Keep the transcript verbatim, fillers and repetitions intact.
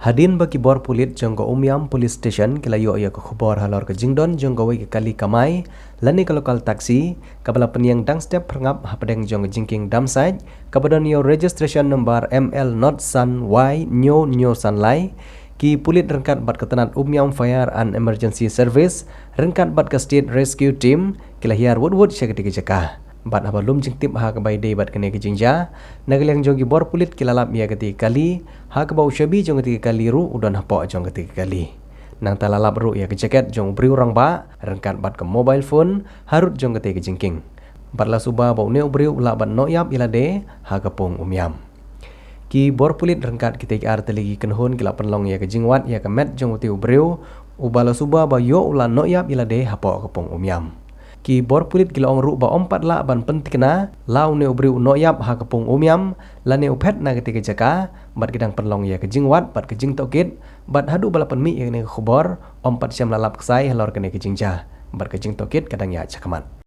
Hadien ba ki bor pulit jong ka Umiam Police Station ki la ioh ia ka khubor halor ka jingdon jong kawei ka kali kamai lane ka local taxi kaba la pynieng dang step pyrngap hapdeng jong ka jingkieng dumsait kaba don ia u registration number ML Y nyo nyo san lai, ki pulit ryngkat bad ka tnad Umiam Fire and Emergency Service ryngkat bad ka State Rescue Team ki la hiar wut wut sha katei ka jaka. Bad haba lum jingtip ha kaba iadei bad kane ka jingjia, na ka liang jong ki bor pulit ki la lap ia katei ka kali, ha kaba u shabi jong katei ka kali ruh u don hapoh jong katei ka kali. Nangta la lap ruh ia ka jacket jong u briew rangbah ryngkat bad ka mobile phone harud jong katei ka jingkieng. Bad la suba ba une u briew u lah ban noh iap ialade ha ka pung Umiam. Ki bor pulit ryngkat kitei ki artylli ki kynhun ki la pynlong ia ka jingwad ia ka met jong utei u briew uba la suba ba ioh u la noh iap ialade hapoh ka pung Umiam. Ki bor pulit ki la ong ruh ba ym pat lah ban pynthikna la une u briew u noh iap ha ka pung Umiam lane u phet na katei ka jaka, bad ki dang pynlong ia ka jingwad bad ka jingtohkit, bad haduh ba la pynmih ia kane ka khubor ym pat shem la lap ksai halor kane ka jingjia, bad ka jingtohkit ka dang iaid shakhmat.